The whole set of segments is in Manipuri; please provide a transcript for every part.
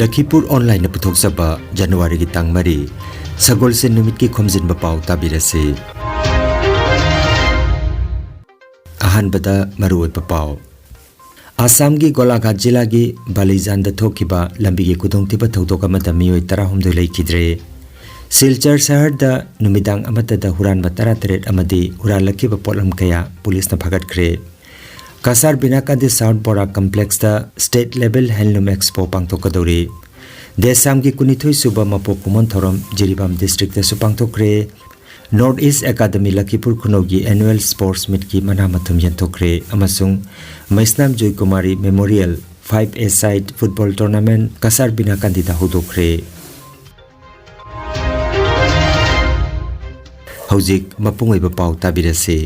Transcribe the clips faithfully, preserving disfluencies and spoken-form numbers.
ꯂꯈꯤꯄꯨꯔ ꯑꯣꯟꯂꯥꯏꯟꯅ ꯄꯨꯊꯣꯛꯆꯕ ꯖꯅꯋꯥꯔꯤꯒꯤ ꯇꯥꯡ ꯃꯔꯤ, ꯁꯒꯣꯜꯁꯦꯟ ꯅꯨꯃꯤꯠꯀꯤ ꯈꯣꯝꯖꯤꯟꯕ ꯄꯥꯎ ꯇꯥꯕꯤꯔꯁꯤ꯫ ꯑꯍꯥꯟꯕꯗ ꯃꯔꯨꯑꯣꯏꯕ ꯄꯥꯎ꯫ ꯑꯁꯥꯝꯒꯤ ꯒꯣꯂꯥꯘꯥꯠ ꯖꯤꯂꯥꯒꯤ ꯕꯥꯂꯤꯖꯥꯟꯗ ꯊꯣꯛꯈꯤꯕ ꯂꯝꯕꯤꯒꯤ ꯈꯨꯗꯣꯡꯊꯤꯕ ꯊꯧꯗꯣꯛ ꯑꯃꯗ ꯃꯤꯑꯣꯏ ꯇꯔꯥꯍꯨꯝꯗꯣꯏ ꯂꯩꯈꯤꯗ꯭ꯔꯦ꯫ ꯁꯤꯜꯆꯔ ꯁꯍꯔꯗ ꯅꯨꯃꯤꯗꯥꯡ ꯑꯃꯠꯇꯗ ꯍꯨꯔꯥꯟꯕ ꯇꯔꯥꯇꯔꯦꯠ ꯑꯃꯗꯤ ꯍꯨꯔꯥꯜꯂꯛꯈꯤꯕ ꯄꯣꯠꯂꯝ ꯀꯌꯥ ꯄꯨꯂꯤꯁꯅ ꯐꯥꯒꯠꯈ꯭ꯔꯦ꯫ ꯀꯁꯥꯔ ꯕꯤꯅꯥꯀꯥꯟꯗꯤ ꯁꯥꯎꯠ ꯕꯣꯔꯥ ꯀꯝꯄ꯭ꯂꯦꯛꯁꯇ ꯁ꯭ꯇꯦꯠ ꯂꯦꯚꯦꯜ ꯍꯦꯟꯂꯨꯝ ꯑꯦꯛꯁꯄꯣ ꯄꯥꯡꯊꯣꯛꯀꯗꯧꯔꯤ꯫ ꯗꯦꯁꯥꯝꯒꯤ ꯀꯨꯟꯅꯤꯊꯣꯏ ꯁꯨꯕ ꯃꯄꯣꯛ ꯀꯨꯝꯑꯣꯟ ꯊꯧꯔꯝ ꯖꯤꯔꯤꯕꯥꯝ ꯗꯤꯁꯇ꯭ꯔꯤꯛꯇꯁꯨ ꯄꯥꯡꯊꯣꯛꯈ꯭ꯔꯦ꯫ ꯅꯣꯔꯠ ꯏꯁ ꯑꯦꯀꯥꯗꯃꯤ ꯂꯈꯤꯄꯨꯔ ꯈꯨꯅꯧꯒꯤ ꯑꯦꯅꯨꯑꯦꯜ ꯁ꯭ꯄꯣꯔꯠꯁ ꯃꯤꯠꯀꯤ ꯃꯅꯥ ꯃꯊꯨꯝ ꯌꯦꯟꯊꯣꯛꯈ꯭ꯔꯦ ꯑꯃꯁꯨꯡ Meisnam Joykumari memorial five a side football tournament Kasar ꯕꯤꯅꯥꯀꯥꯟꯗꯤꯗ ꯍꯧꯗꯣꯛꯈ꯭ꯔꯦ꯫ ꯍꯧꯖꯤꯛ ꯃꯄꯨꯡ ꯑꯣꯏꯕ ꯄꯥꯎ ꯇꯥꯕꯤꯔꯁꯤ꯫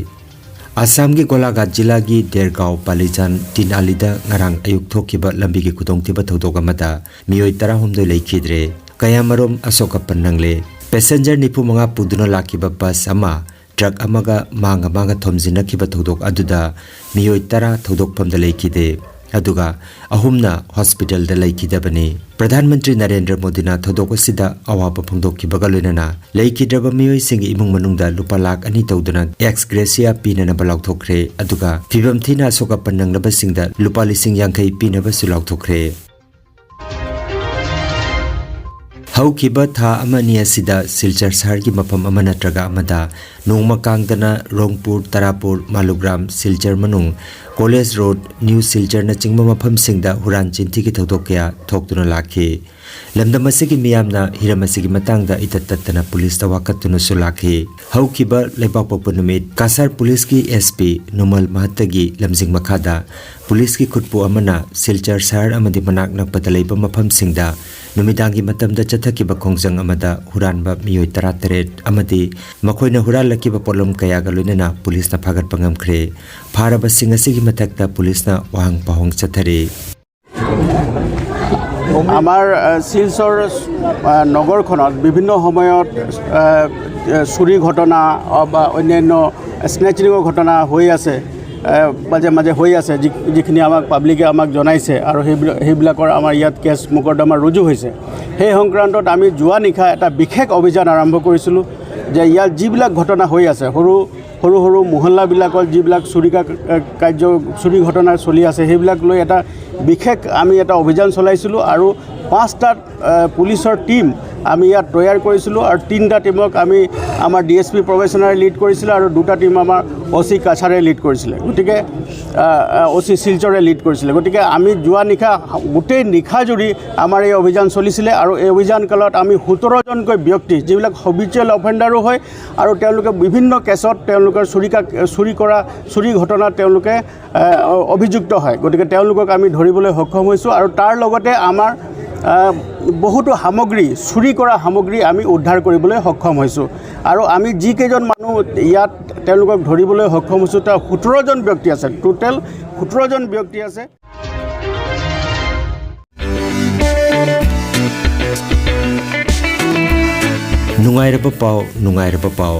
ꯑꯁꯥꯝꯒꯤ ꯒꯣꯂꯥꯘꯥꯠ ꯖꯤꯂꯥꯒꯤ ꯗꯦꯔꯒꯥꯎ ꯄꯥꯂꯤꯖꯥꯟ ꯇꯤꯟ ꯑꯥꯂꯤꯗ ꯉꯔꯥꯡ ꯑꯌꯨꯛ ꯊꯣꯛꯈꯤꯕ ꯂꯝꯕꯤꯒꯤ ꯈꯨꯗꯣꯡꯊꯤꯕ ꯊꯧꯗꯣꯛ ꯑꯃꯗ ꯃꯤꯑꯣꯏ ꯇꯔꯥꯍꯨꯝꯗꯣꯏ ꯂꯩꯈꯤꯗ꯭ꯔꯦ꯫ ꯀꯌꯥꯃꯔꯨꯝ ꯑꯁꯣꯛ ꯑꯄꯟ ꯅꯪꯂꯦ꯫ ꯄꯦꯁꯦꯟꯖꯔ ꯅꯤꯐꯨ ꯃꯉꯥ ꯄꯨꯗꯨꯅ ꯂꯥꯛꯈꯤꯕ ꯕꯁ ꯑꯃ ꯇ꯭ꯔꯛ ꯑꯃꯒ ꯃꯥꯡꯒ ꯃꯥꯡꯒ ꯊꯣꯝꯖꯤꯟꯅꯈꯤꯕ ꯊꯧꯗꯣꯛ ꯑꯗꯨꯗ ꯃꯤꯑꯣꯏ ꯇꯔꯥ ꯊꯧꯗꯣꯛꯐꯝꯗ ꯂꯩꯈꯤꯗꯦ, ꯑꯗꯨꯒ ꯑꯍꯨꯝꯅ ꯍꯣꯁꯄꯤꯇꯥꯜꯗ ꯂꯩꯈꯤꯗꯕꯅꯤ꯫ ꯄ꯭ꯔꯙꯥꯟ ꯃꯟꯇ꯭ꯔꯤ ꯅꯔꯦꯟꯗ꯭ꯔ ꯃꯣꯗꯤꯅ ꯊꯧꯗꯣꯛ ꯑꯁꯤꯗ ꯑꯋꯥꯕ ꯐꯣꯡꯗꯣꯛꯈꯤꯕꯒ ꯂꯣꯏꯅꯅ ꯂꯩꯈꯤꯗ꯭ꯔꯕ ꯃꯤꯑꯣꯏꯁꯤꯡꯒꯤ ꯏꯃꯨꯡ ꯃꯅꯨꯡꯗ ꯂꯨꯄꯥ ꯂꯥꯈ ꯑꯅꯤ ꯇꯧꯗꯨꯅ ꯑꯦꯛꯁ ꯒ꯭ꯔꯦꯁꯤꯌꯥ ꯄꯤꯅꯅꯕ ꯂꯥꯎꯊꯣꯛꯈ꯭ꯔꯦ, ꯑꯗꯨꯒ ꯐꯤꯕꯝ ꯊꯤꯅ ꯑꯁꯣꯛ ꯑꯄꯟ ꯅꯪꯂꯕꯁꯤꯡꯗ ꯂꯨꯄꯥ ꯂꯤꯁꯤꯡ ꯌꯥꯡꯈꯩ ꯄꯤꯅꯕꯁꯨ ꯂꯥꯎꯊꯣꯛꯈ꯭ꯔꯦ꯫ ꯍꯧꯈꯤꯕ ꯊꯥ ꯑꯃ ꯑꯅꯤ ꯑꯁꯤꯗ ꯁꯤꯜꯆꯔ ꯁꯍꯔꯒꯤ ꯃꯐꯝ ꯑꯃ ꯅꯠꯇ꯭ꯔꯒ ꯑꯃꯗ ꯅꯣꯡꯃ ꯀꯥꯡꯗꯅ ꯔꯣꯡꯄꯨꯔ, ꯇꯔꯥꯄꯨꯔ, ꯃꯥꯂꯨꯒ꯭ꯔꯥꯝ, ꯁꯤꯜꯆꯔ ꯃꯅꯨꯡ, ꯀꯣꯂꯦꯖ ꯔꯣꯗ, ꯅ꯭ꯌꯨ ꯁꯤꯜꯆꯔꯅꯆꯤꯡꯕ ꯃꯐꯝꯁꯤꯡꯗ ꯍꯨꯔꯥꯟ ꯆꯤꯟꯊꯤꯒꯤ ꯊꯧꯗꯣꯛ ꯀꯌꯥ ꯊꯣꯛꯇꯨꯅ ꯂꯥꯛꯈꯤ꯫ ꯂꯝꯗꯝ ꯑꯁꯤꯒꯤ ꯃꯤꯌꯥꯝꯅ ꯍꯤꯔꯝ ꯑꯁꯤꯒꯤ ꯃꯇꯥꯡꯗ ꯏꯇꯠ ꯇꯠꯇꯅ ꯄꯨꯂꯤꯁꯇ ꯋꯥꯀꯠꯇꯨꯅꯁꯨ ꯂꯥꯛꯈꯤ꯫ ꯍꯧꯈꯤꯕ ꯂꯩꯕꯥꯛꯄꯣꯛꯄ ꯅꯨꯃꯤꯠ ꯀꯁꯥꯔ ꯄꯨꯂꯤꯁꯀꯤ ꯑꯦꯁ ꯄꯤ ꯅꯨꯃꯜ ꯃꯍꯠꯇꯒꯤ ꯂꯝꯖꯤꯡ ꯃꯈꯥꯗ ꯄꯨꯂꯤꯁꯀꯤ ꯈꯨꯠꯄꯨ ꯑꯃꯅ ꯁꯤꯜꯆꯔ ꯁꯍꯔ ꯑꯃꯗꯤ ꯃꯅꯥꯛ ꯅꯛꯄꯗ ꯂꯩꯕ ꯃꯐꯝꯁꯤꯡꯗ ꯅꯨꯃꯤꯗꯥꯡꯒꯤ ꯃꯇꯝꯗ ꯆꯠꯊꯈꯤꯕ ꯈꯣꯡꯖꯪ ꯑꯃꯗ ꯍꯨꯔꯥꯟꯕ ꯃꯤꯑꯣꯏ ꯇꯔꯥꯇꯔꯦꯠ ꯑꯃꯗꯤ ꯃꯈꯣꯏꯅ ꯍꯨꯔꯥꯜꯂꯛꯈꯤꯕ ꯄꯣꯠꯂꯝ ꯀꯌꯥꯒ ꯂꯣꯏꯅꯅ ꯄꯨꯂꯤꯁꯅ ꯐꯥꯒꯠꯄ ꯉꯝꯈ꯭ꯔꯦ꯫ ꯐꯥꯔꯕꯁꯤꯡ ꯑꯁꯤꯒꯤ ꯃꯊꯛꯇ ꯄꯨꯂꯤꯁꯅ ꯋꯥꯍꯪ ꯄꯥꯎꯍꯪ ꯆꯠꯊꯔꯤ꯫ আমাৰ আহ, শিলচৰ আহ, নগৰখনত বিভিন্ন সময়ত আহ, আহ, চুৰি ঘটনা আহ, বা অন্যান্য স্নেচিঙৰ ঘটনা হৈ আছে। এ, মাজে মাজে হৈ আছে, যি যিখিনি আমাক পাব্লিকে আমাক জনাইছে আৰু সেইবিলাক সেইবিলাকৰ আমাৰ ইয়াত কেছ মোকৰ্দমা ৰুজু হৈছে। সেই সংক্ৰান্তত আমি যোৱা নিশা এটা বিশেষ অভিযান আৰম্ভ কৰিছিলোঁ যে ইয়াত যিবিলাক ঘটনা হৈ আছে, সৰু সৰু সৰু মহল্লাবিলাকত যিবিলাক চুৰি কা- কাৰ্য, চুৰি ঘটনা চলি আছে, সেইবিলাক লৈ এটা বিশেষ আমি এটা অভিযান চলাইছিলোঁ আৰু পাঁচটা এ, পুলিচৰ টীম আমি ইয়াত তৈয়াৰ কৰিছিলোঁ আৰু তিনিটা টীমক আমি আমাৰ ডি এছ পি প্ৰৱেশনাৰে লিড কৰিছিলে আৰু দুটা টীম আমাৰ অ চি কাছাৰে লিড কৰিছিলে। গতিকে অ চি শিলচৰে লিড কৰিছিলে। গতিকে আমি যোৱা নিশা গোটেই নিশা জুৰি আমাৰ এই অভিযান চলিছিলে আৰু এই অভিযান কালত আমি সোতৰজনকৈ ব্যক্তি, যিবিলাক হেবিচুৱেল অফেণ্ডাৰো হয় আৰু তেওঁলোকে বিভিন্ন কেছত তেওঁলোকৰ চুৰি কা চুৰি কৰা চুৰি ঘটনাত তেওঁলোকে এ, অ- অভিযুক্ত হয়। গতিকে তেওঁলোকক আমি ধৰিবলৈ সক্ষম হৈছোঁ আৰু তাৰ লগতে আমাৰ এ, বহুতো সামগ্ৰী, চুৰি কৰা সামগ্ৰী আমি উদ্ধাৰ কৰিবলৈ সক্ষম হৈছোঁ। আৰু আমি যিকেইজন মানুহ ইয়াত তেওঁলোকক ধৰিবলৈ সক্ষম হৈছোঁ, তেওঁ সোতৰজন ব্যক্তি আছে, টোটেল সোতৰজন ব্যক্তি আছে। ꯅꯨꯡꯉꯥꯏꯔꯕ ꯄꯥꯎ, ꯅꯨꯡꯉꯥꯏꯔꯕ ꯄꯥꯎ꯫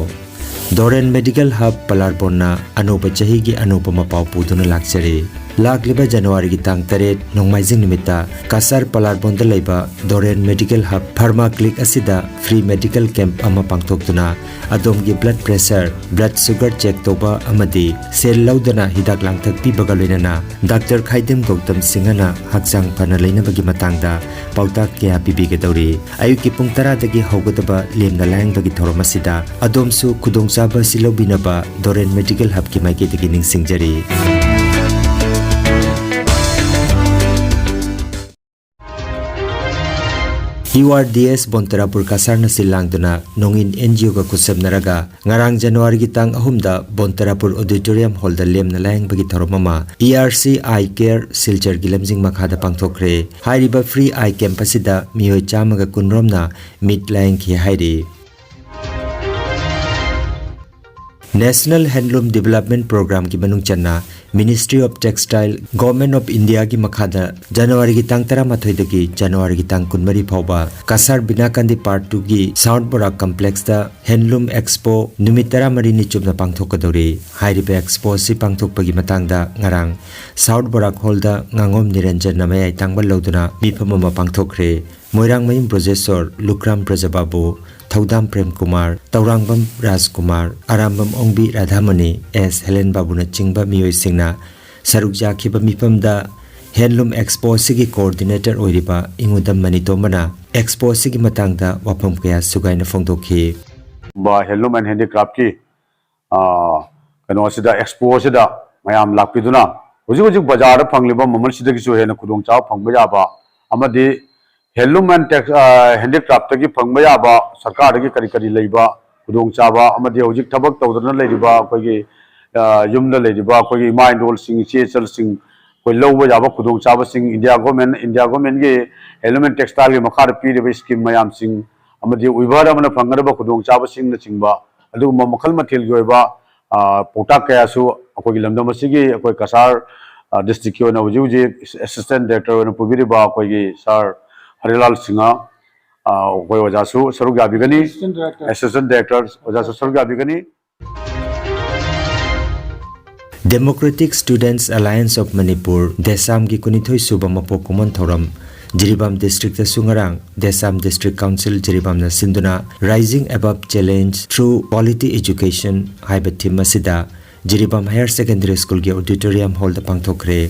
ꯗꯣꯔꯦꯟ ꯃꯦꯗꯤꯀꯦꯜ ꯍꯕ ꯄꯂꯥꯔꯕꯣꯟꯅ ꯑꯅꯧꯕ ꯆꯍꯤꯒꯤ ꯑꯅꯧꯕ ꯃꯄꯥꯎ ꯄꯨꯗꯨꯅ ꯂꯥꯛꯆꯔꯤ꯫ ꯂꯥꯛꯂꯤꯕ ꯖꯅꯋꯥꯔꯤꯒꯤ ꯇꯥꯡ ꯇꯔꯦꯠ ꯅꯣꯡꯃꯥꯏꯖꯤꯡ ꯅꯨꯃꯤꯠꯇ ꯀꯁꯥꯔ ꯄꯂꯥꯔꯕꯣꯟꯗ ꯂꯩꯕ ꯗꯣꯔꯦꯟ ꯃꯦꯗꯤꯀꯦꯜ ꯍꯕ ꯐꯥꯔꯃꯥ ꯀ꯭ꯂꯤꯛ ꯑꯁꯤꯗ ꯐ꯭ꯔꯤ ꯃꯦꯗꯤꯀꯦꯜ ꯀꯦꯝꯞ ꯑꯃ ꯄꯥꯡꯊꯣꯛꯇꯨꯅ ꯑꯗꯣꯝꯒꯤ blood pressure, blood sugar check ꯇꯧꯕ ꯑꯃꯗꯤ ꯁꯦꯜ ꯂꯧꯗꯅ ꯍꯤꯗꯥꯛ ꯂꯥꯡꯊꯛ ꯄꯤꯕꯒ ꯂꯣꯏꯅꯅ ꯗꯥꯛꯇꯔ ꯈꯥꯏꯗꯦꯝ ꯒꯧꯇꯝ ꯁꯤꯡꯍꯅ ꯍꯛꯆꯥꯡ ꯐꯅ ꯂꯩꯅꯕꯒꯤ ꯃꯇꯥꯡꯗ ꯄꯥꯎꯇꯥꯛ ꯀꯌꯥ ꯄꯤꯕꯤꯒꯗꯧꯔꯤ꯫ ꯑꯌꯨꯛꯀꯤ ꯄꯨꯡ ꯇꯔꯥꯗꯒꯤ ꯍꯧꯒꯗꯕ ꯂꯦꯝꯅ ꯂꯥꯌꯦꯡꯕꯒꯤ ꯊꯧꯔꯝ ꯑꯁꯤꯗ ꯑꯗꯣꯝꯁꯨ ꯈꯨꯗꯣꯡꯆꯥꯕ ꯑꯁꯤ ꯂꯧꯕꯤꯅꯕ ꯗꯣꯔꯦꯟ ꯃꯦꯗꯤꯀꯦꯜ ꯍꯕꯀꯤ ꯃꯥꯏꯀꯩꯗꯒꯤ ꯅꯤꯡꯁꯤꯡꯖꯔꯤ꯫ ꯌꯨ ꯑꯥꯔ ꯗꯤ ꯑꯦꯁ ꯕꯣꯟꯇꯔꯥꯄꯨꯔ ꯀꯁꯥꯔꯅ ꯁꯤꯜ ꯂꯥꯡꯗꯨꯅ ꯅꯣꯡꯏꯟ ꯑꯦꯟ ꯖꯤ ꯑꯣꯒ ꯈꯨꯠꯁꯝꯅꯔꯒ ꯉꯔꯥꯡ ꯖꯅꯋꯥꯔꯤꯒꯤ ꯇꯥꯡ ꯑꯍꯨꯝꯗ ꯕꯣꯟꯇꯔꯥꯄꯨꯔ ꯑꯣꯗꯤꯇꯣꯔꯤꯌꯝ ꯍꯣꯜꯗ ꯂꯦꯝꯅ ꯂꯥꯌꯦꯡꯕꯒꯤ ꯊꯧꯔꯝ ꯑꯃ E R C I care ꯁꯤꯜꯆꯔꯒꯤ ꯂꯝꯖꯤꯡ ꯃꯈꯥꯗ ꯄꯥꯡꯊꯣꯛꯈ꯭ꯔꯦ꯫ ꯍꯥꯏꯔꯤꯕ ꯐ꯭ꯔꯤ ꯑꯥꯏ ꯀꯦꯝꯞ ꯑꯁꯤꯗ ꯃꯤꯑꯣꯏ ꯆꯥꯝꯃꯒ ꯀꯨꯟꯔꯣꯝꯅ ꯃꯤꯠ ꯂꯥꯌꯦꯡꯈꯤ ꯍꯥꯏꯔꯤ꯫ National Handloom Development Programꯒꯤ ꯃꯅꯨꯡ ꯆꯟꯅ Ministry of Textile, Government of Indiaꯒꯤ ꯃꯈꯥꯗ ꯖꯅꯋꯥꯔꯤꯒꯤ ꯇꯥꯡ ꯇꯔꯥꯃꯥꯊꯣꯏꯗꯒꯤ ꯖꯅꯋꯥꯔꯤꯒꯤ ꯇꯥꯡ ꯀꯨꯟꯃꯔꯤ ꯐꯥꯎꯕ Cachar ꯕꯤꯅꯥꯀꯥꯟꯗꯤ Part Twoꯒꯤ South Barak Complexꯇ Handloom Expo ꯅꯨꯃꯤꯠ ꯇꯔꯥꯃꯔꯤꯅꯤ ꯆꯨꯞꯅ ꯄꯥꯡꯊꯣꯛꯀꯗꯧꯔꯤ꯫ ꯍꯥꯏꯔꯤꯕ expo ꯑꯁꯤ ꯄꯥꯡꯊꯣꯛꯄꯒꯤ ꯃꯇꯥꯡꯗ ꯉꯔꯥꯡ South Barak Hallꯗ ꯉꯥꯉꯣꯝ ꯅꯤꯔꯟꯖꯟꯅ ꯃꯌꯥꯏ ꯇꯥꯡꯕ ꯂꯧꯗꯨꯅ ꯃꯤꯐꯝ ꯑꯃ ꯄꯥꯡꯊꯣꯛꯈ꯭ꯔꯦ꯫ ꯃꯣꯏꯔꯥꯡꯃꯌꯨꯝ ꯕ꯭ꯔꯣꯖꯦꯁꯣꯔ, ꯂꯨꯀ꯭ꯔꯥꯝ ꯕ꯭ꯔꯖꯕꯥꯕꯨ, ꯊꯧꯗꯥꯝ ꯄ꯭ꯔꯦꯝꯀꯨꯃꯥꯔ, ꯇꯧꯔꯥꯡꯕꯝ ꯔꯥꯖꯀꯨꯃꯥꯔ, ꯑꯔꯥꯝꯕꯝ ꯑꯣꯡꯕꯤ ꯔꯥꯙꯥꯃꯅꯤ, ꯑꯦꯁ ꯍꯦꯂꯦꯟ ꯕꯥꯕꯨꯅꯆꯤꯡꯕ ꯃꯤꯑꯣꯏꯁꯤꯡꯅ ꯁꯔꯨꯛ ꯌꯥꯈꯤꯕ ꯃꯤꯐꯝꯗ Handloom Expo ꯑꯁꯤꯒꯤ coordinator ꯑꯣꯏꯔꯤꯕ ꯏꯉꯨꯗꯝ ꯃꯅꯤꯇꯣꯝꯕꯅ expo ꯑꯁꯤꯒꯤ ꯃꯇꯥꯡꯗ ꯋꯥꯐꯝ ꯀꯌꯥ ꯁꯨꯒꯥꯏꯅ ꯐꯣꯡꯗꯣꯛꯈꯤ꯫ Handloom and Handicraftꯀꯤ, ꯑ, ꯀꯩꯅꯣꯁꯤꯗ, expo ꯑꯁꯤꯗ ꯃꯌꯥꯝ ꯂꯥꯛꯄꯤꯗꯨꯅ ꯍꯧꯖꯤꯛ ꯍꯧꯖꯤꯛ ꯕꯖꯥꯔꯗ ꯐꯪꯂꯤꯕ ꯃꯃꯜꯁꯤꯗꯒꯤꯁꯨ ꯍꯦꯟꯅ ꯈꯨꯗꯣꯡꯆꯥꯕ ꯐꯪꯕ ꯌꯥꯕ ꯑꯃꯗꯤ Handloom and Tex-, ꯑ, Handicraftꯇꯒꯤ ꯐꯪꯕ ꯌꯥꯕ ꯁꯔꯀꯥꯔꯗꯒꯤ ꯀꯔꯤ ꯀꯔꯤ ꯂꯩꯕ ꯈꯨꯗꯣꯡꯆꯥꯕ ꯑꯃꯗꯤ ꯍꯧꯖꯤꯛ ꯊꯕꯛ ꯇꯧꯗꯅ ꯂꯩꯔꯤꯕ ꯑꯩꯈꯣꯏꯒꯤ, ꯑ, ꯌꯨꯝꯗ ꯂꯩꯔꯤꯕ ꯑꯩꯈꯣꯏꯒꯤ ꯏꯃꯥ ꯏꯟꯗꯣꯜꯁꯤꯡ, ꯏꯆꯦ ꯏꯆꯜꯁꯤꯡ ꯑꯩꯈꯣꯏ ꯂꯧꯕ ꯌꯥꯕ ꯈꯨꯗꯣꯡꯆꯥꯕꯁꯤꯡ, India Government, India Governmentꯀꯤ Handloom and Textileꯒꯤ ꯃꯈꯥꯗ ꯄꯤꯔꯤꯕ scheme ꯃꯌꯥꯝꯁꯤꯡ ꯑꯃꯗꯤ weaver ꯑꯃꯅ ꯐꯪꯒꯗꯕ ꯈꯨꯗꯣꯡꯆꯥꯕꯁꯤꯡꯅꯆꯤꯡꯕ ꯑꯗꯨꯒꯨꯝꯕ ꯃꯈꯜ ꯃꯊꯦꯜꯒꯤ ꯑꯣꯏꯕ, ꯑ, ꯄꯥꯎꯇꯥꯛ ꯀꯌꯥꯁꯨ ꯑꯩꯈꯣꯏꯒꯤ ꯂꯝꯗꯝ ꯑꯁꯤꯒꯤ ꯑꯩꯈꯣꯏ ꯀꯁꯥꯔ, ꯑ, districtꯀꯤ ꯑꯣꯏꯅ ꯍꯧꯖꯤꯛ ꯍꯧꯖꯤꯛ assistant director ꯑꯣꯏꯅ ꯄꯨꯕꯤꯔꯤꯕ ꯑꯩꯈꯣꯏꯒꯤ sir ꯍꯔꯤꯂꯥꯜ ꯁꯤꯡꯍ, ꯑ, ꯑꯩꯈꯣꯏ ꯑꯣꯖꯥꯁꯨ ꯁꯔꯨꯛ ꯌꯥꯕꯤꯒꯅꯤ꯫ Assistant director꯫ Assistant director ꯑꯣꯖꯥꯁꯨ ꯁꯔꯨꯛ ꯌꯥꯕꯤꯒꯅꯤ꯫ Democratic Students Alliance of Manipur, DESAMꯒꯤ ꯀꯨꯟꯅꯤꯊꯣꯏ ꯁꯨꯕ ꯃꯄꯣꯛ ꯀꯨꯝꯑꯣꯟ ꯊꯧꯔꯝ ꯖꯤꯔꯤꯕꯥꯝ districtꯇꯁꯨ ꯉꯔꯥꯡ DESAM District Council ꯖꯤꯔꯤꯕꯥꯝꯅ ꯁꯤꯟꯗꯨꯅ Rising Above Challenge Through Quality Education ꯍꯥꯏꯕ theme ꯑꯁꯤꯗ ꯖꯤꯔꯤꯕꯥꯝ Higher Secondary Schoolꯒꯤ auditorium hallꯗ ꯄꯥꯡꯊꯣꯛꯈ꯭ꯔꯦ꯫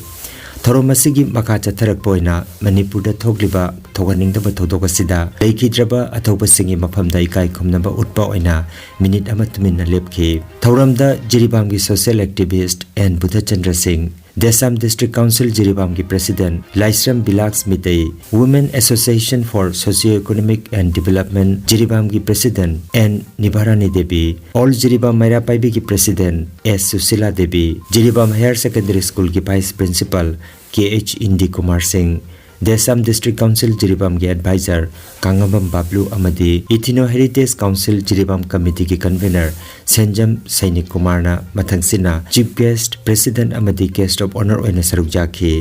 ꯊꯧꯔꯝ ꯑꯁꯤꯒꯤ ꯃꯈꯥ ꯆꯠꯊꯔꯛꯄ ꯑꯣꯏꯅ ꯃꯅꯤꯄꯨꯔꯗ ꯊꯣꯛꯂꯤꯕ ꯊꯧꯒꯠꯅꯤꯡꯗꯕ ꯊꯧꯗꯣꯛ ꯑꯁꯤꯗ ꯂꯩꯈꯤꯗ꯭ꯔꯕ ꯑꯊꯧꯕꯁꯤꯡꯒꯤ ꯃꯐꯝꯗ ꯏꯀꯥꯏ ꯈꯨꯝꯅꯕ ꯎꯠꯄ ꯑꯣꯏꯅ minute ꯑꯃ ꯇꯨꯃꯤꯟꯅ ꯂꯦꯞꯈꯤ꯫ ꯊꯧꯔꯝꯗ ꯖꯤꯔꯤꯕꯥꯝꯒꯤ social activist N Budhachandra Singh, DESAM District Council ꯖꯤꯔꯤꯕꯥꯝꯒꯤ President Laishram Bilash Meitei, Women Association for Socio-Economic and Development ꯖꯤꯔꯤꯕꯥꯝꯒꯤ President N Nivarani Devi, All Jiribam Meira ꯄꯥꯏꯕꯤꯒꯤ President S Sushila Devi, Jiribam Higher Secondary Schoolꯒꯤ Vice Principal K H Indi Kumar Singh, DESAM district council ꯖꯤꯔꯤꯕꯥꯝꯒꯤ ꯑꯦꯗꯚꯥꯏꯖꯔ ꯀꯥꯉꯝꯕꯝ ꯕꯥꯕ꯭ꯂꯨ ꯑꯃꯗꯤ ꯏꯊꯤꯅꯣ ꯍꯦꯔꯤꯇꯦꯖ ꯀꯥꯎꯟꯁꯤꯜ ꯖꯤꯔꯤꯕꯥꯝ ꯀꯃꯤꯇꯤꯒꯤ ꯀꯟꯚꯦꯅꯔ ꯁꯦꯟꯖꯝ ꯁꯩꯅꯤꯛ ꯀꯨꯃꯥꯔꯅ ꯃꯊꯪꯁꯤꯠꯅ ꯆꯤꯐ ꯒꯦꯁ꯭ꯠ, ꯄ꯭ꯔꯦꯁꯤꯗꯦꯟꯠ ꯑꯃꯗꯤ ꯒꯦꯁ꯭ꯠ ꯑꯣꯐ ꯑꯣꯅꯔ ꯑꯣꯏꯅ ꯁꯔꯨꯛ ꯌꯥꯈꯤ꯫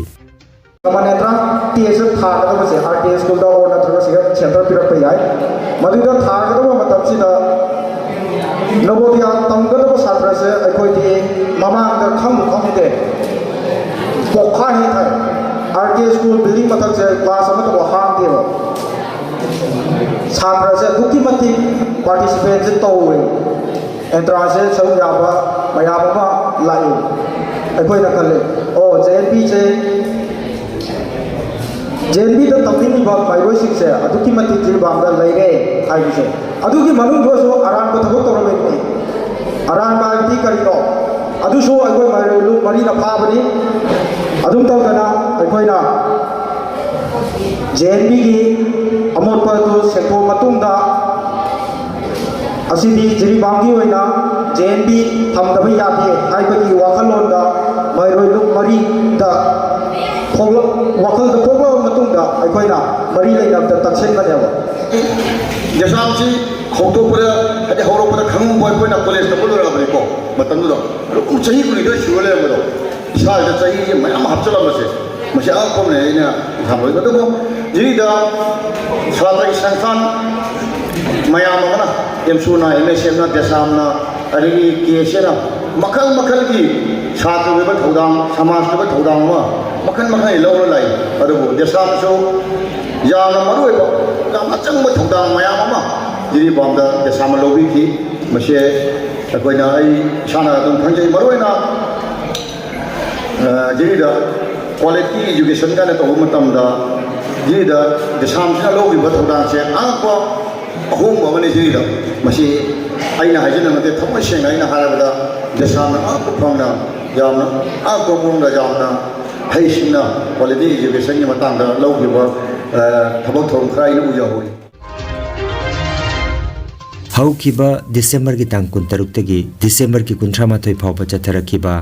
ꯃꯅꯦꯇ꯭ꯔꯥ ꯇꯦꯁ ꯊꯥꯒꯗꯕꯁꯦ ꯑꯥꯔ ꯀꯦ ꯁ꯭ꯀꯨꯜꯗ ꯑꯣꯔ ꯅꯠꯇ꯭ꯔꯒ ꯁꯤꯗ ꯁꯦꯟꯇꯔ ꯄꯤꯔꯛꯄ ꯌꯥꯏ꯫ ꯃꯗꯨꯗ ꯊꯥꯒꯗꯕ ꯃꯇꯝꯁꯤꯗ ꯅꯕꯣꯗꯤꯌꯥ ꯇꯝꯒꯗꯕ ꯁꯥꯇ꯭ꯔꯁꯦ ꯑꯩꯈꯣꯏꯗꯤ ꯃꯃꯥꯡꯗ ꯈꯪꯕꯨ ꯈꯪꯗꯦ꯫ ꯄꯣꯛꯈꯥꯏ ꯍꯦꯛ ꯊꯥꯏ꯫ ꯑꯥꯔ ꯀꯦ ꯁ꯭ꯀꯨꯜ ꯕꯤꯜꯗꯤꯡ ꯃꯊꯛꯁꯦ ꯀ꯭ꯂꯥꯁ ꯑꯃꯠꯇꯐꯥꯎ ꯍꯥꯡꯗꯦꯕ꯫ ꯁꯥꯇ꯭ꯔꯁꯦ ꯑꯗꯨꯛꯀꯤ ꯃꯇꯤꯛ ꯄꯥꯔꯇꯤꯁꯤꯄꯦꯠꯁꯦ ꯇꯧꯋꯦ꯫ ꯑꯦꯟꯇ꯭ꯔꯥꯟꯁꯁꯦ ꯁꯔꯨꯛ ꯌꯥꯕ ꯃꯌꯥꯝ ꯑꯃ ꯂꯥꯛꯏ꯫ ꯑꯩꯈꯣꯏꯅ ꯈꯜꯂꯤ, ꯑꯣ, ꯖꯦ ꯑꯦꯟ ꯄꯤꯁꯦ, ꯖꯦ ꯑꯦꯟ ꯄꯤꯗ ꯇꯝꯅꯤꯡꯉꯤꯕ ꯃꯍꯩꯔꯣꯏꯁꯤꯡꯁꯦ ꯑꯗꯨꯛꯀꯤ ꯃꯇꯤꯛ ꯖꯤꯔꯤꯕꯥꯝꯗ ꯂꯩꯔꯦ ꯍꯥꯏꯕꯁꯦ꯫ ꯑꯗꯨꯒꯤ ꯃꯅꯨꯡꯗꯁꯨ ꯑꯔꯥꯟꯕ ꯊꯕꯛ ꯇꯧꯔꯝꯃꯤꯕꯅꯤ꯫ ꯑꯔꯥꯟꯕ ꯍꯥꯏꯕꯗꯤ ꯀꯔꯤꯅꯣ? ꯑꯗꯨꯁꯨ ꯑꯩꯈꯣꯏ ꯃꯍꯩꯔꯣꯏ ꯂꯨꯞ ꯃꯔꯤꯅ ꯐꯥꯕꯅꯤ꯫ ꯑꯗꯨꯝ ꯇꯧꯗꯅ ꯑꯩꯈꯣꯏꯅ ꯖꯦ ꯑꯦꯟ ꯕꯤꯒꯤ ꯑꯃꯣꯠꯄ ꯑꯗꯨ ꯁꯦꯡꯗꯣꯛꯑ ꯃꯇꯨꯡꯗ, ꯑꯁꯤꯗꯤ ꯖꯤꯔꯤꯕꯥꯝꯒꯤ ꯑꯣꯏꯅ ꯖꯦ ꯑꯦꯟ ꯕꯤ ꯊꯝꯗꯕ ꯌꯥꯗꯦ ꯍꯥꯏꯕꯒꯤ ꯋꯥꯈꯜꯂꯣꯟꯗ ꯃꯍꯩꯔꯣꯏ ꯂꯨꯞ ꯃꯔꯤꯗ ꯄꯣꯛꯂꯛ-, ꯋꯥꯈꯜꯗ ꯄꯣꯛꯂꯛꯑꯕ ꯃꯇꯨꯡꯗ ꯑꯩꯈꯣꯏꯅ ꯃꯔꯤ ꯂꯩꯅꯕꯗ ꯇꯛꯁꯤꯟꯕꯅꯦꯕ꯫ ꯗꯦꯁꯥꯝꯁꯤ ꯍꯧꯗꯣꯛꯄꯗ, ꯍꯥꯏꯗꯤ ꯍꯧꯔꯛꯄꯗ ꯈꯪꯉꯝꯕ ꯑꯩꯈꯣꯏꯅ ꯀꯣꯂꯦꯖ ꯇꯝꯕ ꯂꯣꯏꯔꯛꯑꯕꯅꯤꯀꯣ, ꯃꯇꯝꯗꯨꯗ ꯑꯗꯨꯝ ꯆꯍꯤ ꯀꯨꯟꯅꯤꯊꯣꯏ ꯁꯨꯔ ꯂꯩꯔꯝꯕꯗꯣ, ꯏꯁꯥꯁꯤꯗ ꯆꯍꯤꯁꯦ ꯃꯌꯥꯝ ꯍꯥꯞꯆꯤꯜꯂꯝꯕꯁꯦ, ꯃꯁꯤ ꯑꯉꯛꯄ ꯑꯃꯅꯦ꯫ ꯑꯩꯅ ꯊꯝꯕꯗ ꯑꯗꯨꯕꯨ ꯖꯤꯔꯤꯗ ꯁꯥꯇ꯭ꯔꯒꯤ ꯁꯪꯁꯊꯥꯟ ꯃꯌꯥꯝ ꯑꯃꯅ, ꯑꯦꯝꯁꯨꯅ, ꯑꯦꯝ ꯑꯦꯁ ꯑꯦꯐꯅ, ꯗꯦꯁꯥꯝꯅ, ꯑꯗꯒꯤ ꯀꯦ ꯑꯦꯁ ꯑꯦꯅ ꯃꯈꯜ ꯃꯈꯜꯒꯤ ꯁꯥꯇ꯭ꯔꯒꯤ ꯑꯣꯏꯕ ꯊꯧꯗꯥꯡ, ꯁꯃꯥꯖꯀꯤ ꯑꯣꯏꯕ ꯊꯧꯗꯥꯡ ꯑꯃ ꯃꯈꯜ ꯃꯈꯜꯒꯤ ꯂꯧꯔ ꯂꯥꯛꯏ꯫ ꯑꯗꯨꯕꯨ ꯗꯦꯁꯥꯝꯁꯨ ꯌꯥꯝꯅ ꯃꯔꯨ ꯑꯣꯏꯕ, ꯌꯥꯝꯅ ꯑꯆꯪꯕ ꯊꯧꯗꯥꯡ ꯃꯌꯥꯝ ꯑꯃ ꯖꯤꯔꯤꯕꯥꯝꯗ ꯗꯦꯁꯥꯝꯅ ꯂꯧꯕꯤꯈꯤ꯫ ꯃꯁꯤ ꯑꯩꯈꯣꯏꯅ, ꯑꯩ ꯏꯁꯥꯅ ꯑꯗꯨꯝ ꯈꯪꯖꯩ꯫ ꯃꯔꯨꯑꯣꯏꯅ, ꯑ, ꯖꯤꯔꯤꯗ quality education ꯀꯥꯏꯅ ꯇꯧꯕ ꯃꯇꯝꯗ, ꯖꯤꯔꯤꯗ ꯗꯦꯁꯥꯝꯁꯤꯅ ꯂꯧꯈꯤꯕ ꯊꯧꯗꯥꯡꯁꯦ ꯑꯉꯛꯄ ꯑꯍꯣꯡꯕ ꯑꯃꯅꯤ꯫ ꯖꯤꯔꯤꯗ ꯃꯁꯤ ꯑꯩꯅ ꯍꯥꯏꯖꯅꯕ ꯅꯠꯇꯦ, ꯊꯃꯣꯏ ꯁꯦꯡꯅ ꯑꯩꯅ ꯍꯥꯏꯔꯕꯗ ꯗꯦꯁꯥꯝꯅ ꯉꯥꯛꯄ ꯐꯪꯅ ꯌꯥꯝꯅ ꯉꯥꯛꯄ ꯃꯑꯣꯡꯗ ꯌꯥꯝꯅ ꯍꯩꯁꯤꯡꯅ quality education ꯒꯤ ꯃꯇꯥꯡꯗ ꯂꯧꯈꯤꯕ, ꯑ, ꯊꯕꯛ ꯊꯧꯔꯝ ꯈꯔ ꯑꯩꯅ ꯎꯖꯍꯧꯏ꯫ ꯍꯧꯈꯤꯕ ꯗꯤꯁꯦꯝꯕꯔꯒꯤ ꯇꯥꯡ ꯀꯨꯟꯇꯔꯨꯛꯇꯒꯤ ꯗꯤꯁꯦꯝꯕꯔꯒꯤ ꯀꯨꯟꯊ꯭ꯔꯥ ꯃꯥꯊꯣꯏ ꯐꯥꯎꯕ ꯆꯠꯊꯔꯛꯈꯤꯕ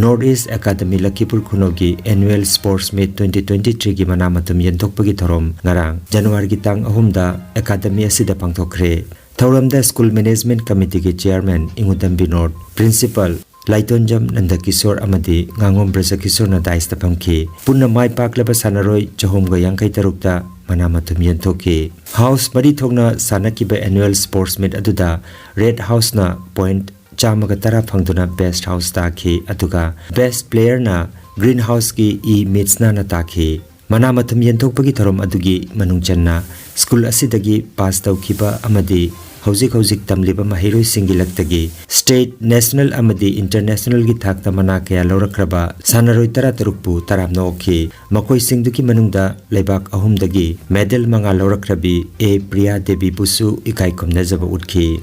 North East Academy ꯂꯈꯤꯄꯨꯔ ꯈꯨꯅꯧꯒꯤ Annual Sports Meet twenty twenty-three ꯒꯤ ꯃꯅꯥ ꯃꯊꯨꯝ ꯌꯦꯟꯊꯣꯛꯄꯒꯤ ꯊꯧꯔꯝ ꯉꯔꯥꯡ ꯖꯅꯋꯥꯔꯤꯒꯤ ꯇꯥꯡ ꯑꯍꯨꯝꯗ ꯑꯦꯀꯥꯗꯃꯤ ꯑꯁꯤꯗ ꯄꯥꯡꯊꯣꯛꯈ꯭ꯔꯦ꯫ ꯊꯧꯔꯝꯗ School Management Committee ꯒꯤ Chairman ꯏꯉꯨꯗꯝ ꯕꯤꯅꯣꯗ, Principal ꯂꯥꯏꯇꯣꯟꯖꯝ ꯅꯟꯗꯀꯤꯁꯣꯔ ꯑꯃꯗꯤ ꯉꯥꯉꯣꯝ ꯕ꯭ꯔꯖꯀꯤꯁꯣꯔꯅ dais ꯇ ꯐꯝꯈꯤ꯫ ꯄꯨꯟꯅ ꯃꯥꯏ ꯄꯥꯛꯂꯕ ꯁꯥꯟꯅꯔꯣꯏ ꯆꯍꯨꯝꯒ ꯌꯥꯡꯈꯩ ꯇꯔꯨꯛꯇ ꯃꯅꯥ ꯃꯊꯨꯝ ꯌꯦꯟꯊꯣꯛꯈꯤ꯫ House ꯃꯔꯤ ꯊꯣꯛꯅ ꯁꯥꯟꯅꯈꯤꯕ Annual Sports Meet ꯑꯗꯨꯗ Red House ꯅ point ꯆꯥꯝꯃꯒ ꯇꯔꯥ ꯐꯪꯗꯨꯅ Best House ꯇꯥꯈꯤ, ꯑꯗꯨꯒ Best Player ꯅ Green House ꯀꯤ ꯏ ꯃꯤꯠꯁꯅꯥꯅ ꯇꯥꯈꯤ꯫ ꯃꯅꯥ ꯃꯊꯨꯝ ꯌꯦꯟꯊꯣꯛꯄꯒꯤ ꯊꯧꯔꯝ ꯑꯗꯨꯒꯤ ꯃꯅꯨꯡ ꯆꯟꯅ ꯁ꯭ꯀꯨꯜ ꯑꯁꯤꯗꯒꯤ ꯄꯥꯁ ꯇꯧꯈꯤꯕ ꯑꯃꯗꯤ ꯍꯧꯖꯤꯛ ꯍꯧꯖꯤꯛ ꯇꯝꯂꯤꯕ ꯃꯍꯩꯔꯣꯏꯁꯤꯡꯒꯤ ꯂꯛꯇꯒꯤ state, national ꯑꯃꯗꯤ international ꯒꯤ ꯊꯥꯛꯇ ꯃꯅꯥ ꯀꯌꯥ ꯂꯧꯔꯛꯈ꯭ꯔꯕ ꯁꯥꯟꯅꯔꯣꯏ ꯇꯔꯥꯇꯔꯨꯛꯄꯨ ꯇꯔꯥꯝꯅ ꯑꯣꯛꯈꯤ꯫ ꯃꯈꯣꯏꯁꯤꯡꯗꯨꯒꯤ ꯃꯅꯨꯡꯗ ꯂꯩꯕꯥꯛ ꯑꯍꯨꯝꯗꯒꯤ medal ꯃꯉꯥ ꯂꯧꯔꯛꯈ꯭ꯔꯕꯤ ꯑꯦ ꯄ꯭ꯔꯤꯌꯥ ꯗꯦꯕꯤꯕꯨꯁꯨ ꯏꯀꯥꯏ ꯈꯨꯝꯅꯖꯕ ꯎꯠꯈꯤ꯫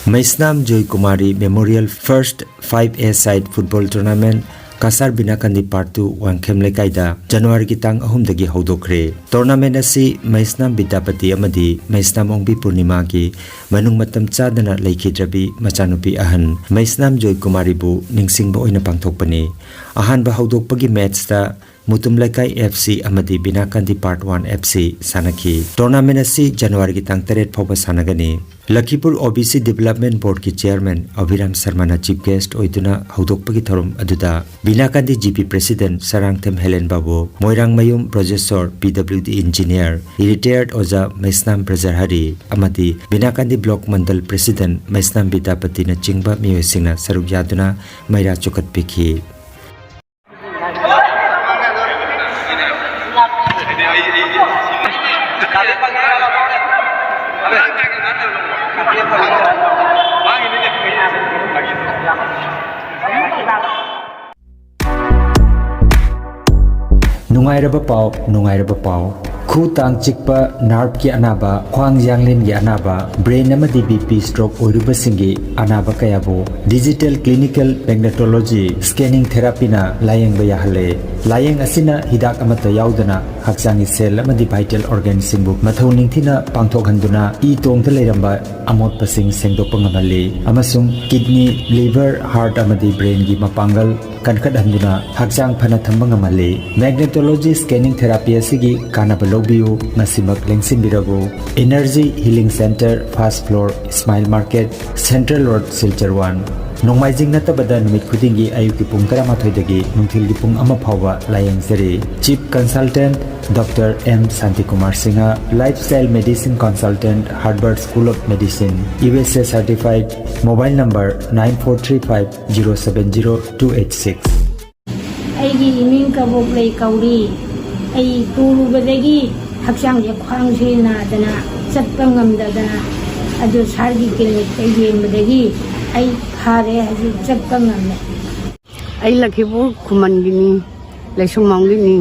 ꯃꯩꯁꯅꯥꯝ ꯖꯣꯏꯀꯨꯃꯥꯔꯤ Memorial First Five A Side Football Tournament Cachar ꯕꯤꯅꯥꯀꯥꯟꯗꯤ Part Two Wangkhem ꯂꯩꯀꯥꯏꯗ ꯖꯅꯋꯥꯔꯤꯒꯤ ꯇꯥꯡ ꯑꯍꯨꯝꯗꯒꯤ ꯍꯧꯗꯣꯛꯈ꯭ꯔꯦ꯫ Tournament ꯑꯁꯤ ꯃꯩꯁꯅꯥꯝ ꯕꯤꯗ꯭ꯌꯥꯄꯇꯤ ꯑꯃꯗꯤ ꯃꯩꯁꯅꯥꯝ ꯑꯣꯡꯕꯤ ꯄꯨꯔꯅꯤꯃꯥꯒꯤ ꯃꯅꯨꯡ ꯃꯇꯝ ꯆꯥꯗꯅ ꯂꯩꯈꯤꯗ꯭ꯔꯕꯤ ꯃꯆꯥꯅꯨꯄꯤ ꯑꯍꯟ ꯃꯩꯁꯅꯥꯝ ꯖꯣꯏꯀꯨꯃꯥꯔꯤꯕꯨ ꯅꯤꯡꯁꯤꯡꯕ ꯑꯣꯏꯅ ꯄꯥꯡꯊꯣꯛꯄꯅꯤ꯫ ꯑꯍꯥꯟꯕ ꯍꯧꯗꯣꯛꯄꯒꯤ match ꯇ ꯃꯨꯇꯨꯝ ꯂꯩꯀꯥꯏ F C ꯑꯃꯗꯤ ꯕꯤꯅꯥꯀꯥꯟꯗꯤ Part One F C ꯁꯥꯟꯅꯈꯤ꯫ Tournament ꯑꯁꯤ ꯖꯅꯋꯥꯔꯤꯒꯤ ꯇꯥꯡ ꯇꯔꯦꯠ ꯐꯥꯎꯕ ꯁꯥꯟꯅꯒꯅꯤ꯫ ꯂꯈꯤꯄꯨꯔ O B C Development Board ꯀꯤ Chairman ꯑꯚꯤꯔꯥꯝ ꯁꯔꯃꯅ chief guest ꯑꯣꯏꯗꯨꯅ ꯍꯧꯗꯣꯛꯄꯒꯤ ꯊꯧꯔꯝ ꯑꯗꯨꯗ Binakandi G P President Sarangthem Helen Babu, Moirangmayum Brajeshor P W D Engineer, retired ꯑꯣꯖꯥ ꯃꯩꯁꯅꯥꯝ ꯕ꯭ꯔꯖꯍꯔꯤ ꯑꯃꯗꯤ ꯕꯤꯅꯥꯀꯥꯟꯗꯤ Block Mandal President ꯃꯩꯁꯅꯥꯝ ꯕꯤꯗ꯭ꯌꯥꯄꯇꯤꯅꯆꯤꯡꯕ ꯃꯤꯑꯣꯏꯁꯤꯡꯅ ꯁꯔꯨꯛ ꯌꯥꯗꯨꯅ ꯃꯩꯔꯥ ꯆꯨꯈꯠꯄꯤꯈꯤ꯫ ꯅꯨꯡꯉꯥꯏꯔꯕ ꯄꯥꯎ, ꯅꯨꯡꯉꯥꯏꯔꯕ ꯄꯥꯎ꯫ ꯈꯨ ꯇꯥꯡ ꯆꯤꯛꯄ, ꯅꯥꯔꯚꯀꯤ ꯑꯅꯥꯕ, ꯈ꯭ꯋꯥꯡ ꯌꯥꯡꯂꯦꯟꯒꯤ ꯑꯅꯥꯕ, ꯕ꯭ꯔꯦꯟ ꯑꯃꯗꯤ ꯕꯤ ꯄꯤ ꯁ꯭ꯇ꯭ꯔꯣꯛ ꯑꯣꯏꯔꯨꯕꯁꯤꯡꯒꯤ ꯑꯅꯥꯕ ꯀꯌꯥꯕꯨ ꯗꯤꯖꯤꯇꯦꯜ ꯀ꯭ꯂꯤꯅꯤꯀꯦꯜ ꯃꯦꯒꯅꯦꯇꯣꯂꯣꯖꯤ ꯁ꯭ꯀꯦꯅꯤꯡ ꯊꯦꯔꯥꯄꯤꯅ ꯂꯥꯌꯦꯡꯕ ꯌꯥꯍꯜꯂꯦ꯫ ꯂꯥꯌꯦꯡ ꯑꯁꯤꯅ ꯍꯤꯗꯥꯛ ꯑꯃꯠꯇ ꯌꯥꯎꯗꯅ ꯍꯛꯆꯥꯡꯒꯤ ꯁꯦꯜ ꯑꯃꯗꯤ ꯚꯥꯏꯇꯦꯜ ꯑꯣꯔꯒꯥꯟꯁꯤꯡꯕꯨ ꯃꯊꯧ ꯅꯤꯡꯊꯤꯅ ꯄꯥꯡꯊꯣꯛꯍꯟꯗꯨꯅ ꯏ ꯇꯣꯡꯗ ꯂꯩꯔꯝꯕ ꯑꯃꯣꯠꯄꯁꯤꯡ ꯁꯦꯡꯗꯣꯛꯄ ꯉꯝꯍꯜꯂꯤ ꯑꯃꯁꯨꯡ ꯀꯤꯗꯅꯤ, ꯂꯤꯚꯔ, ꯍꯥꯔꯠ ꯑꯃꯗꯤ ꯕ꯭ꯔꯦꯟꯒꯤ ꯃꯄꯥꯡꯒꯜ ꯀꯟꯈꯠꯍꯟꯗꯨꯅ ꯍꯛꯆꯥꯡ ꯐꯅ ꯊꯝꯕ ꯉꯝꯍꯜꯂꯤ꯫ ꯃꯦꯒꯅꯦꯇꯣꯂꯣꯖꯤ ꯁ꯭ꯀꯦꯅꯤꯡ ꯊꯦꯔꯥꯄꯤ ꯑꯁꯤꯒꯤ ꯀꯥꯟꯅꯕ ꯂꯧꯕꯤꯌꯨ, ꯉꯁꯤꯃꯛ ꯂꯦꯡꯁꯤꯟꯕꯤꯔꯕꯨ꯫ Energy healing centre, first floor, Ismail market, central road, Silchar one. ꯅꯣꯡꯃꯥꯏꯖꯤꯡ ꯅꯠꯇꯕꯗ ꯅꯨꯃꯤꯠ ꯈꯨꯗꯤꯡꯒꯤ ꯑꯌꯨꯛꯀꯤ ꯄꯨꯡ ꯇꯔꯥꯃꯥꯊꯣꯏꯗꯒꯤ ꯅꯨꯡꯊꯤꯜꯒꯤ ꯄꯨꯡ ꯑꯃ ꯐꯥꯎꯕ ꯂꯥꯌꯦꯡꯖꯔꯤ꯫ Chief consultant doctor M Shantikumar Singha, lifestyle medicine consultant, Harvard school of medicine, U S A certified. Mobile number nine four three five zero seven zero two eight six꯫ ꯑꯩꯒꯤ ꯏꯃꯤꯡ ꯀꯕꯣꯛꯂꯩ ꯀꯧꯔꯤ꯫ ꯑꯩ ꯇꯨꯔꯨꯕꯗꯒꯤ ꯍꯛꯆꯥꯡꯁꯦ, ꯈ꯭ꯋꯥꯡꯁꯦ ꯅꯥꯗꯅ ꯆꯠꯄ ꯉꯝꯗꯗꯅ, ꯑꯗꯨ ꯁꯥꯔꯒꯤ ꯀ꯭ꯂꯤꯅꯤꯛꯇ ꯌꯦꯡꯕꯗꯒꯤ ꯑꯩ ꯐꯔꯦ, ꯍꯧꯖꯤꯛ ꯆꯠꯄ ꯉꯝꯃꯦ꯫ ꯑꯩ ꯂꯛꯈꯤꯄꯨꯔ ꯈꯨꯃꯟꯒꯤꯅꯤ, ꯂꯩꯁꯨꯡꯕꯝꯒꯤꯅꯤ꯫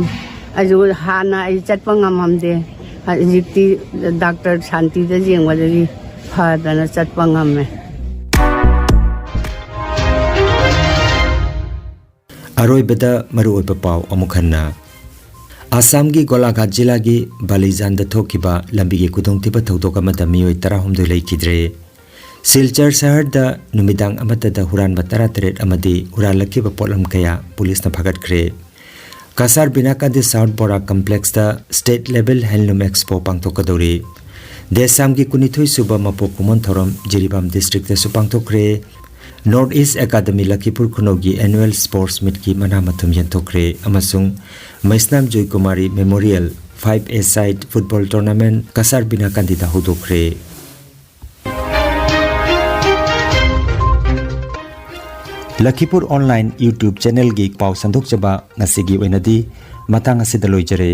ꯑꯗꯨ ꯍꯥꯟꯅ ꯑꯩ ꯆꯠꯄ ꯉꯝꯃꯝꯗꯦ, ꯍꯧꯖꯤꯛꯇꯤ ꯗꯥꯛꯇꯔ ꯁꯥꯟꯇꯤꯗ ꯌꯦꯡꯕꯗꯒꯤ ꯐꯗꯅ ꯆꯠꯄ ꯉꯝꯃꯦ꯫ ꯑꯔꯣꯏꯕꯗ ꯃꯔꯨꯑꯣꯏꯕ ꯄꯥꯎ ꯑꯃꯨꯛ ꯍꯟꯅ꯫ ꯑꯁꯥꯝꯒꯤ ꯒꯣꯂꯥꯘꯥꯠ ꯖꯤꯂꯥꯒꯤ ꯕꯥꯂꯤꯖꯥꯟꯗ ꯊꯣꯛꯈꯤꯕ ꯂꯝꯕꯤꯒꯤ ꯈꯨꯗꯣꯡꯊꯤꯕ ꯊꯧꯗꯣꯛ ꯑꯃꯗ ꯃꯤꯑꯣꯏ ꯇꯔꯥꯍꯨꯝꯗꯣꯏ ꯂꯩꯈꯤꯗ꯭ꯔꯦ꯫ ꯁꯤꯜꯆꯔ ꯁꯍꯔꯗ ꯅꯨꯃꯤꯗꯥꯡ ꯑꯃꯠꯇꯗ ꯍꯨꯔꯥꯟꯕ ꯇꯔꯥꯇꯔꯦꯠ ꯑꯃꯗꯤ ꯍꯨꯔꯥꯜꯂꯛꯈꯤꯕ ꯄꯣꯠꯂꯝ ꯀꯌꯥ ꯄꯨꯂꯤꯁꯅ ꯐꯥꯒꯠꯈ꯭ꯔꯦ꯫ ꯀꯁꯥꯔ ꯕꯤꯅꯥꯀꯥꯟꯗꯤ ꯁꯥꯎꯠ ꯕꯣꯔꯥ ꯀꯝꯄ꯭ꯂꯦꯛꯁꯇ ꯁ꯭ꯇꯦꯠ ꯂꯦꯚꯦꯜ ꯍꯦꯟꯂꯨꯝ ꯑꯦꯛꯁꯄꯣ ꯄꯥꯡꯊꯣꯛꯀꯗꯧꯔꯤ꯫ ꯗꯦꯁꯥꯝꯒꯤ ꯀꯨꯟꯅꯤꯊꯣꯏ ꯁꯨꯕ ꯃꯄꯣꯛ ꯀꯨꯝꯑꯣꯟ ꯊꯧꯔꯝ ꯖꯤꯔꯤꯕꯥꯝ ꯗꯤꯁꯇ꯭ꯔꯤꯛꯇꯁꯨ ꯄꯥꯡꯊꯣꯛꯈ꯭ꯔꯦ꯫ ꯅꯣꯔꯠ ꯏꯁ ꯑꯦꯀꯥꯗꯃꯤ ꯂꯈꯤꯄꯨꯔ ꯈꯨꯅꯧꯒꯤ ꯑꯦꯅꯨꯑꯦꯜ ꯁ꯭ꯄꯣꯔꯠꯁ ꯃꯤꯠꯀꯤ ꯃꯅꯥ ꯃꯊꯨꯝ ꯌꯦꯟꯊꯣꯛꯈ꯭ꯔꯦ ꯑꯃꯁꯨꯡ Meisnam Joykumari memorial five a side football tournament Kasar ꯕꯤꯅꯥꯀꯥꯟꯗꯤꯗ ꯍꯧꯗꯣꯛꯈ꯭ꯔꯦ꯫ ꯂꯈꯤꯄꯨꯔ ꯑꯣꯟꯂꯥꯏꯟ ꯌꯨꯇ꯭ꯌꯨꯕ ꯆꯦꯅꯦꯜꯒꯤ ꯄꯥꯎ ꯁꯟꯗꯣꯛꯆꯕ ꯉꯁꯤꯒꯤ ꯑꯣꯏꯅꯗꯤ ꯃꯇꯥꯡ ꯑꯁꯤꯗ ꯂꯣꯏꯖꯔꯦ꯫